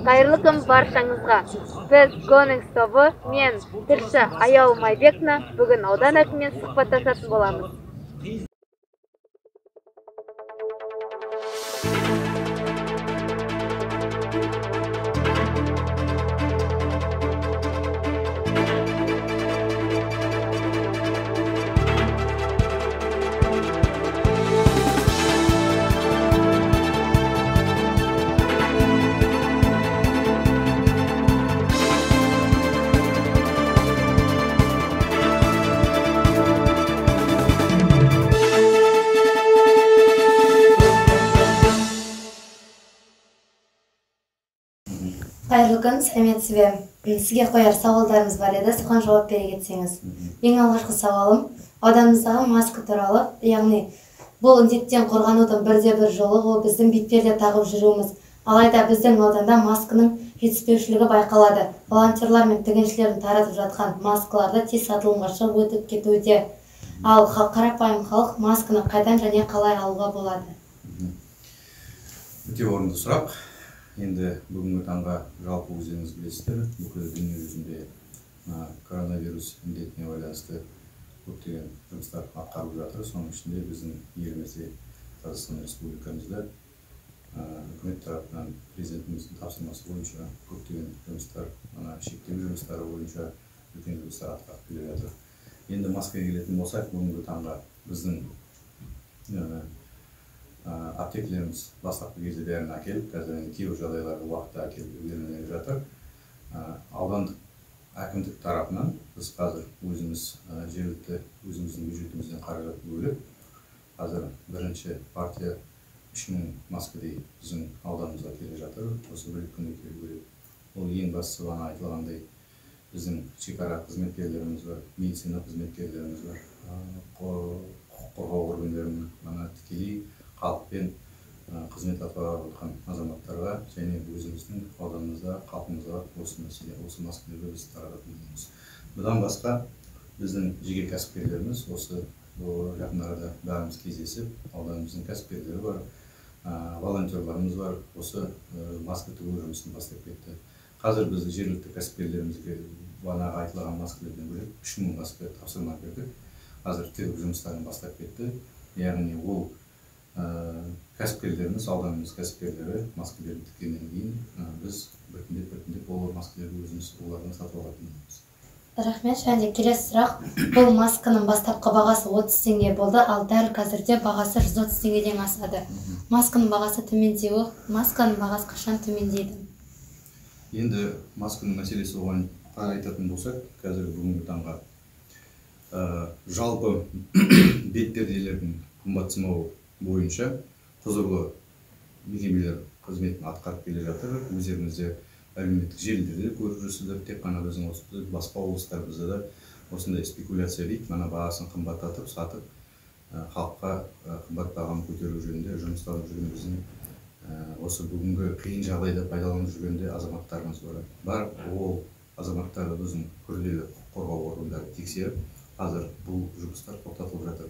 Қайырлы күн баршаңызға. Біз Гонекс тобы, мен тілші Аяул Майбекна бүгін аудан әкімімен сұхбаттасатын боламыз. Қайырлы күн, сәлеметсіз бе? Сізге қояр сауалдарымыз бар еді, соған жауап бере кетсеңіз. Ең алғашқы сауалым ауданымыздағы маска туралы, яғни бұл індеттен қорғанудың бірде-бір жолы ол біздің бетперде тағып жүруіміз. Алайда біздің ауданда масканың жетіспеушілігі байқалады. Волонтерлар мен тігіншілердің таратып жатқан маскаларды тез сатылымға шығып өтіп кетуде. Ал қарапайым халық масканы қайдан және қалай алуға болады? Өте орынды сұрақ. Енді бүгінгі таңға жалпы өздеріңіз білесіздер, бүкіл дүние жүзінде коронавирус індетіне байланысты көптеген жұмыстар атқарылып жатыр. Соның ішінде біздің елімізде, Қазақстан Республикамызда үкімет тарапынан президентіміздің тапсырмасы бойынша көптеген жұмыстар, шектеу жұмыстары бойынша үлкен жұмыстар атқарып келе жатыр. Енді маскаға келетін болсақ, бүгінгі таңға біздің аптекалеріміз бастапқы кезде бәрін әкеліп, қазір енді кейбір жағдайларда уақытта әкеліп үлгермей жатыр. Аудандық әкімдік тарапынан біз қазір өзіміз жергілікті өзіміздің бюджетімізден қаражат бөліп, қазір бірінші партия 3000 маскідей біздің ауданымызға келе жатыр. Осы бір күнде келу керек. Ол ең бастысы бағана айтылғандай біздің шекара қызметкерлеріміз бар, медицина қызметкерлеріміз бар, құқық қорғау органдарының мына тікелей халықпен қызмет атқарып отырған азаматтарға және өзіміздің ауданымызда халқымызға осы мәселе, осы маскаларды біз тарататын боламыз. Бұдан басқа біздің жеке кәсіпкерлеріміз осы жақын арада бәріміз кездесіп, ауданымыздың кәсіпкерлері бар, волонтерларымыз бар, осы маска тігу жұмысын бастап кетті. Қазір біз жергілікті кәсіпкерлерімізге бағанағы айтылған маскалардан бөлек 3000 маска тапсырма бердік. Қазір тігу жұмыстарын бастап кетті. Яғни ол кәсіпкерлеріміз, ауданымыз кәсіпкерлері маскалерді тіккеннен кейін біз біртіндеп ол маскалерді өзіміз олардан сатып алатын боламыз. Рахмет. Және келесі сұрақ. Бұл масканың бастапқы бағасы 30 теңге болды, ал дәл қазірде бағасы 130 теңгеден асады. Масканың бағасы төмендеуі, масканың бағасы қашан төмендейді? Енді масканың мәселесі оған айтатын болсақ, қазір бүгінгі таңға жалпы бетперделердің қымбатсымауы бойынша құзырлы мекемелер қызметін атқарып келе жатыр. Өздеріңіз де әлеуметтік желілерде көріп жүрсіздер, тек қана біздің осы басқа облыстарымызда да осындай спекуляция дейді, мына бағасын қымбаттатып сатып, халыққа қымбат бағаны көтеру жөнінде жұмысталып жүрген біздің осы бүгінгі қиын жағдайда пайдаланып жүргенде азаматтарымыз бар. Ол азаматтарды біздің күрделі құқық қорғау органдары тексеріп, қазір бұл жұмыстар тоқтатылып жатыр.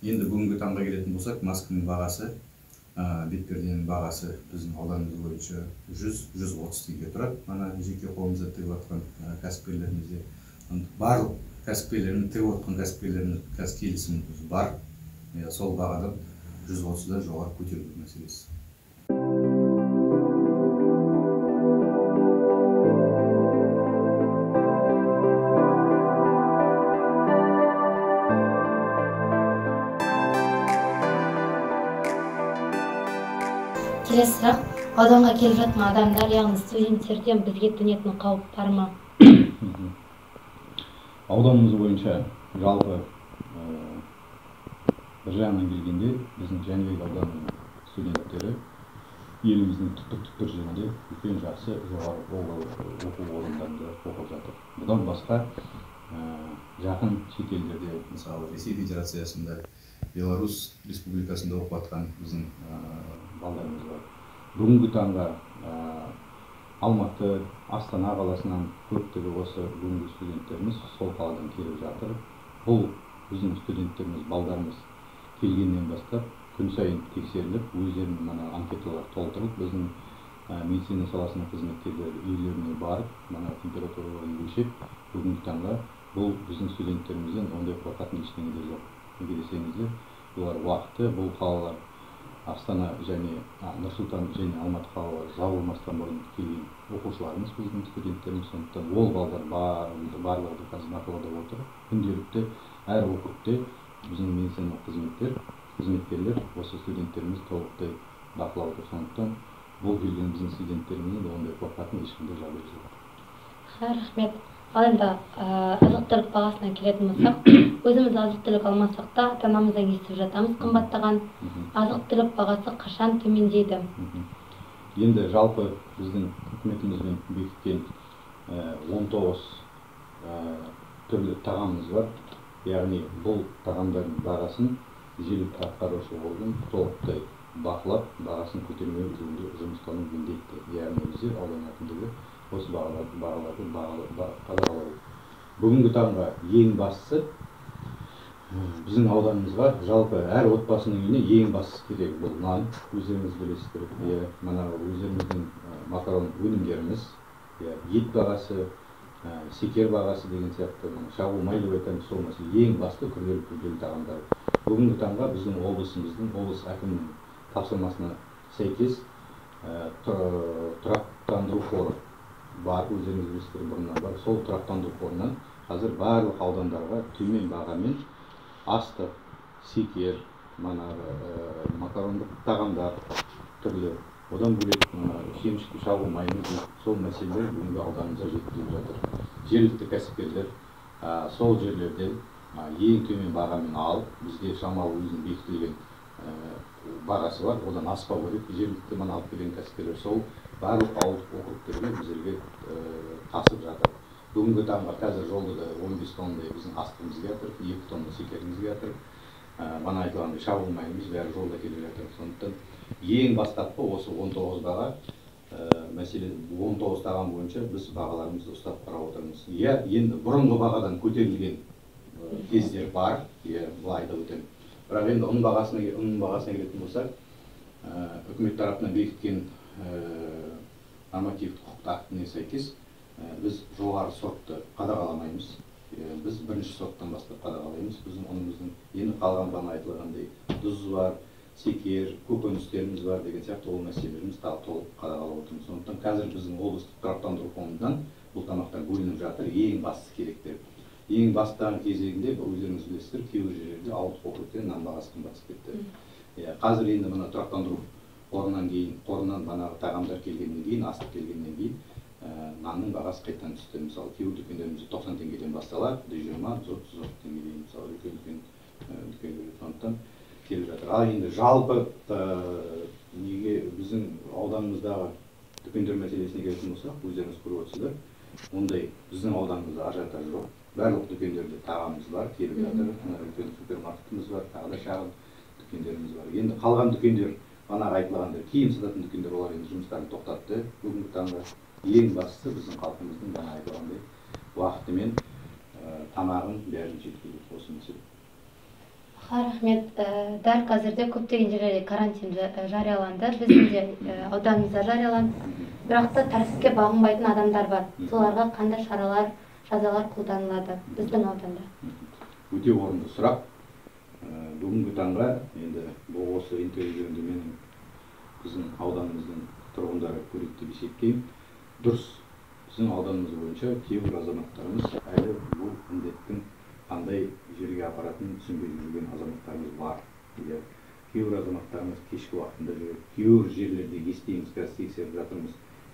Енді бүгінгі таңға келетін болсақ, масканың бағасы, бетперденің бағасы біздің ауданымыз бойынша 100-130 теңге тұрады. Мана жеке қолымызда тігіп жатқан кәсіпкерлерімізде, барлық кәсіпкерлеріміз, тігіп жатқан кәсіпкерлеріміз қазір келісіміміз бар. Сол бағадан 130-дан жоғары көтеру мәселесі. Келесі сұрақ. Ауданға келіп жатқан адамдар, яғни студенттерден бізге төнетін қауіп бар ма? Ауданымыз бойынша жалпы бір жағынан келгенде біздің Жәнібек ауданының студенттері еліміздің түкпір-түкпір жерінде үлкен жақсы жоғары оқу орындарында оқып жатыр. Бұдан басқа жақын шетелдерде, мысалы Ресей Федерациясында, Беларусь Республикасында оқып жатқан біздің балдарымыз бар. Бүгінгі таңға Алматы, Астана қаласынан көптігі осы бүгінгі студенттеріміз сол қаладан келіп жатыр. Бұл біздің студенттеріміз, балдарымыз келгеннен бастап күн сайын тексеріліп, өздерінің мына анкеталар толтырылып, біздің Медицина саласының қызметкерлері үйлеріне барып, мына температураларын өлшеп, бүгінгі таңда бұл біздің студенттерімізден ондай қорқатын ештеңе де жоқ. Неге десеңіздер, бұлар уақыты, бұл қалалар Астана және Нұр-Сұлтан және Алматы қалалары жабылмастан бұрын келген оқушыларымыз, біздің студенттеріміз, сондықтан ол балалар барлығы да қазір бақылауда отыр. Күнделікті әр округте біздің медициналық қызметкерлер осы студенттеріміз толықтай бақылап отыр. Сондықтан бұл келген біздің студенттеріміздің ондай қорқатын ешқандай жағдай жоқ. Рахмет. Ал енді азық-түлік бағасына келетін болсақ, өзіміз азық-түлік алмасақ та ата-анамыздан естіп жатамыз қымбаттаған. Азық-түлік бағасы қашан төмендейді? Енді жалпы біздің үкіметімізбен бекіткен 19 түрлі тағамымыз бар. Яғни бұл тағамдардың бағасын жергілікті атқарушы орган толықтай бақылап, бағасын көтермеу жөнінде жұмыстану міндетті. Яғни біздер аудан әкімдігі осы бағаларды қадағалау. Бүгінгі таңға ең бастысы біздің ауданымызға жалпы әр отбасының үйіне ең бастысы керек бұл нан, өздеріңіз білесіздер. Мына өздеріміздің макарон өнімдеріміз, ет бағасы, секер бағасы деген сияқты, шабу май деп айтамыз, сол мәселе ең басты күрделі тағамдар. Бүгінгі таңға біздің облысымыздың облыс әкімінің тапсырмасына сәйкес тұрақтандыру қоры бар, өздеріңіз білесіздер, бұрыннан бар. Сол тұрақтандыру қорынан қазір барлық аудандарға төмен бағамен астық, секер, манағы макарондық тағамдар түрлі, одан бөлек шемішке шабу майымыз, сол мәселелер бүгінгі ауданымызға жеткізіліп жатыр. Жергілікті кәсіпкерлер сол жерлерден ең төмен бағамен алып, бізге шамалы өзінің бекітілген бағасы бар, одан аспау керек. Жергілікті мына алып келген кәсіпкерлер сол барлық ауылдық округтерге біздерге тасып жатыр. Бүгінгі таңға қазір жолда да 15 тоннадай біздің астығымыз келе жатыр, 2 тонна секеріміз келе жатыр. Бана айтылғандай шабу майымыз бәрі жолда келе жатыр. Сондықтан ең бастапқы осы 19 баға мәселе 19 тағам бойынша біз бағаларымызды ұстап қарап отырмыз. Иә, енді бұрынғы бағадан көтерілген кездер бар, иә, былай айтып өтемін. Бірақ енді ұн бағасына келетін болсақ, үкімет тарапынан бекіткен нормативтік құқықтық актіне сәйкес біз жоғары сортты қадағаламаймыз. Біз бірінші сорттан бастап қадағалаймыз. Біздің ұнымыздың енді қалған бағана айтылғандай тұз бар, секер, көкөністеріміз бар деген сияқты ол мәселелеріміз толық қадағалап отырмыз. Сондықтан қазір біздің облыстық тұрақтандыру фондынан бұл тамақтар бөлініп жатыр, ең бастысы керектер. Ең бастаған кезегінде өздеріңіз білесіздер, кейбір жерлерде ауылдық округте нан бағасы қымбаттап кетті. Қазір енді мына тұрақтандыру қорынан кейін, қорынан банағы тағамдар келгеннен кейін, астық келгеннен кейін нанның бағасы қайтадан түсті. Мысалы, кейбір дүкендерімізде 90 теңгеден басталады, 120, 130 теңге дейін, мысалы, үлкен-үлкен дүкендерде сондықтан келіп жатыр. Ал енді жалпы неге біздің ауданымыздағы дүкендер мәселесіне келетін болсақ, өздеріңіз көріп отырсыздар, ондай біздің ауданымызда ажиотаж жоқ. Барлық дүкендерде тағамымыз бар, келіп жатыр. Мына үлкен супермаркетіміз бар, тағы да шағын дүкендеріміз бар. Енді қалған дүкендер, бағанағы айтылғандай, киім сататын дүкендер, олар енді жұмыстарын тоқтатты. Бүгінгі таңда ең бастысы біздің халқымыздың бағана айтылғандай уақытымен тамағын бәрін жеткізу осы мәселе. Рахмет. Дәл қазірде көптеген жерлерде карантин жарияланды, біздің де ауданымызда жарияланды. Бірақ та тәртіпке бағынбайтын адамдар бар. Соларға қандай шаралар, жазалар қолданылады біздің ауданда? Өте орынды сұрақ. Бүгінгі таңға енді бұл осы интервью жөнінде менің біздің ауданымыздың тұрғындары көреді деп есептеймін. Дұрыс, біздің ауданымыз бойынша кейбір азаматтарымыз әлі бұл індеттің қандай жерге апаратынын түсінбей жүрген азаматтарымыз бар. Кейбір азаматтарымыз кешкі уақытында жүреді. Кейбір жерлерде естиміз, қазір тексеріп жатырмыз,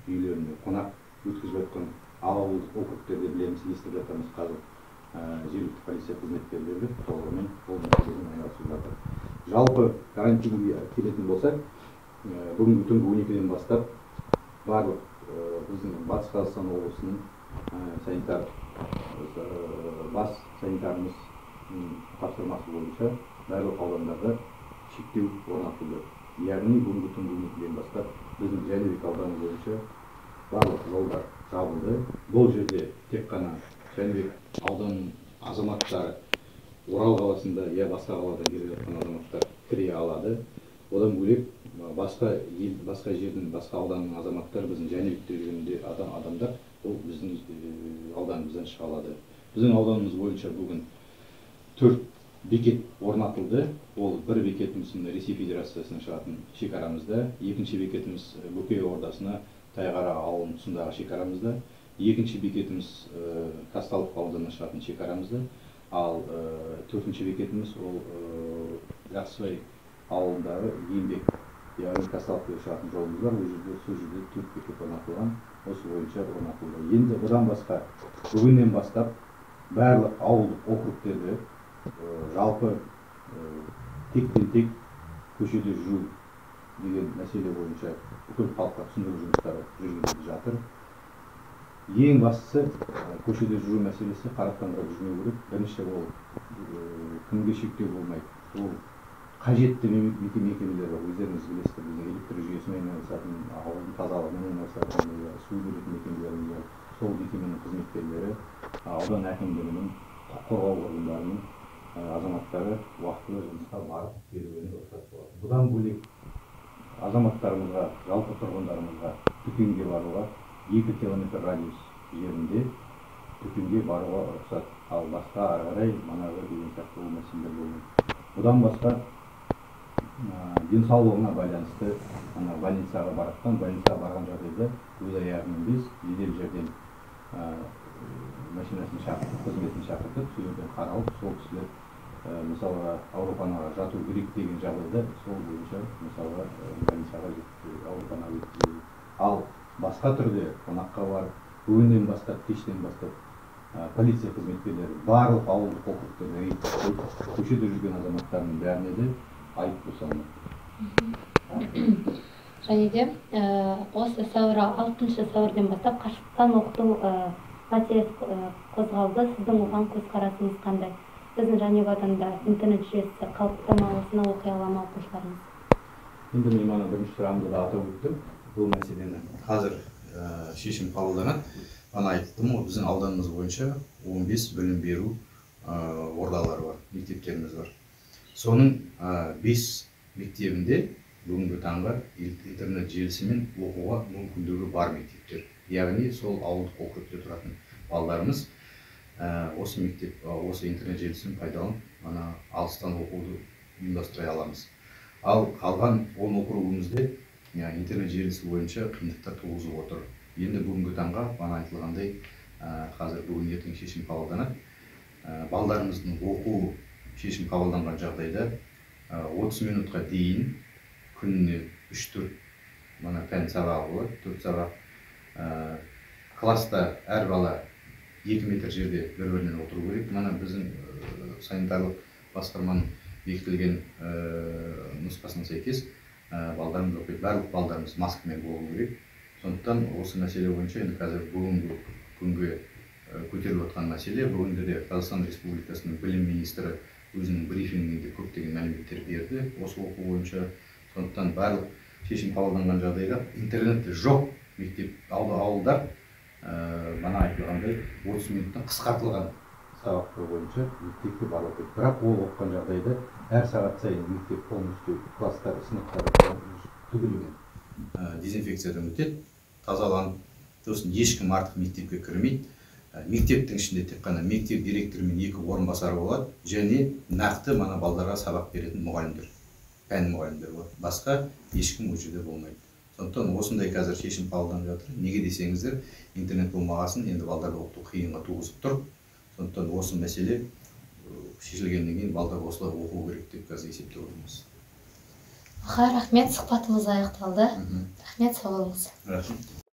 үйлерінде қонақ өткізіп жатқан ауылдық округтерде білеміз, естіп жатырмыз қазір жергілікті полиция қызметкерлері толығымен бұл мәселемен айналысып жатыр. Жалпы карантинге келетін болсақ, бүгінгі түнгі 12-ден бастап барлық біздің Батыс Қазақстан облысының санитар бас санитарымыз тапсырмасы бойынша барлық аудандарда шектеу орнатылды. Яғни бүгінгі түнгі 12-ден бастап біздің Жәнібек ауданы бойынша барлық жолдар жабылды. Бұл жерде тек қана Жәнібек ауданының азаматтары Орал қаласында я басқа қаладан келіп жатқан азаматтар кіре алады. Одан бөлек басқа ел, басқа жердің, басқа ауданның азаматтары, біздің Жәнібекте жүргенде адамдар ол біздің ауданымыздан шыға алады. Біздің ауданымыз бойынша бүгін 4 бекет орнатылды. Ол бір бекетіміз Ресей Федерациясына шығатын шекарамызда, екінші бекетіміз Бөкей ордасына, Тайғара ауылының тұсындағы шекарамызда, екінші бекетіміз Казталов ауданына шығатын шекарамызда, ал төртінші бекетіміз ол Жақсыбай ауылындағы Еңбек, яғни Казталовқа шығатын жолымыз бар, ол жерде, сол жерде 4 бекет орнатылған, осы бойынша орнатылды. Енді бұдан басқа бүгіннен бастап барлық ауылдық округтерде жалпы тектен-тек көшеде жүру деген мәселе бойынша бүкіл халыққа түсіндіру жұмыстары жүргізіліп жатыр. Ең бастысы көшеде жүру мәселесі қараптандырып жүрмеу керек. Бірінші ол кімге шектеу болмайды. Ол қажетті мекемелер бар. Өздеріңіз білесіздер, біздің электр жүйесімен айналысатын, ауылдың тазалығымен айналысатын, су беретін мекемелеріміз бар. Сол мекеменің қызметкерлері, аудан әкімдігінің, құқық қорғау органдарының азаматтары уақытылы жұмысқа барып келуіне рұқсат болады. Бұдан бөлек азаматтарымызға, жалпы тұрғындарымызға дүкенге баруға 2 километр радиус жерінде дүкенге баруға рұқсат. Ал басқа ары қарай манағы деген сияқты ол мәселелер болмайды. Бұдан басқа денсаулығына байланысты ана больницаға баратқан, больницаға барған жағдайда өз аяғымен емес, жедел жәрдем машинасын шақыртып, қызметін шақыртып, сол жерден қаралып, сол кісілер мысалға ауруханаға жату керек деген жағдайда сол бойынша мысалға больницаға ауруханаға жеткізеді. Ал басқа түрде қонаққа барып, бүгіннен бастап, кештен бастап полиция қызметкерлері барлық ауылдық округтерде рейд қойып, көшеде жүрген азаматтардың бәріне де айыппұл салынады. Және де осы сәуір, 6 сәуірден бастап қашықтан оқыту мәселесі қозғалды. Сіздің оған көзқарасыңыз қандай? Біздің Жәнібек ауданында интернет жүйесі қалыпты ма, осыны оқи ала ма оқушыларымыз? Енді мен мана бірінші сұрағымда да атап өттім. Бұл мәселені қазір шешім қабылданады. Ана айттым ғой, біздің ауданымыз бойынша 15 білім беру ордалары бар, мектептеріміз бар. Соның 5 мектебінде бүгінгі таңға интернет желісімен оқуға мүмкіндігі бар мектептер. Яғни сол ауылдық округте тұратын балаларымыз осы мектеп, осы интернет желісін пайдаланып, ана алыстан оқуды ұйымдастыра аламыз. Ал қалған 10 округімізде интернет желісі бойынша қиындықтар туғызып отыр. Енді бүгінгі таңға мана айтылғандай, қазір бүгін ертең шешім қабылданады. Балаларымыздың оқу шешім қабылданған жағдайда 30 минутқа дейін күніне 3-4 мана пән сабағы болады, 4 сабақ. Класста әр бала 2 метр жерде бір-бірінен отыру керек. Мана біздің санитарлық басқарманың бекітілген нұсқасына сәйкес балдарымыз оқиды. Барлық балдарымыз маскамен болу керек. Сондықтан осы мәселе бойынша енді қазір бүгінгі күнге көтеріліп отқан мәселе, бүгінде де Қазақстан Республикасының білім министрі өзінің брифингінде көптеген мәліметтер берді осы оқу бойынша. Сондықтан барлық шешім қабылданған жағдайда интернеті жоқ мектеп, ауылдар мана айтылғандай 30 минуттан қысқартылған сабақтар бойынша мектепке бару керек. Бірақ ол оқыған жағдайда әр сағат сайын мектеп полностью класстар, сыныптар түгелімен дезинфекциядан өтеді, тазаланып, сосын ешкім артық мектепке кірмейді. Мектептің ішінде тек қана мектеп директоры мен 2 орынбасары болады және нақты мана балдарға сабақ беретін мұғалімдер, пән мұғалімдері болады. Басқа ешкім ол жерде болмайды. Сондықтан осындай қазір шешім қабылданып жатыр. Неге десеңіздер, интернет болмағасын енді балдарды оқыту қиынға туғызып тұр. Сондықтан осы мәселе шешілгеннен кейін балдар осылай оқу керек деп қазір есептеп отырмыз. Рахмет, сұхбатымыз аяқталды. Рахмет, сау болыңыз. Рахмет.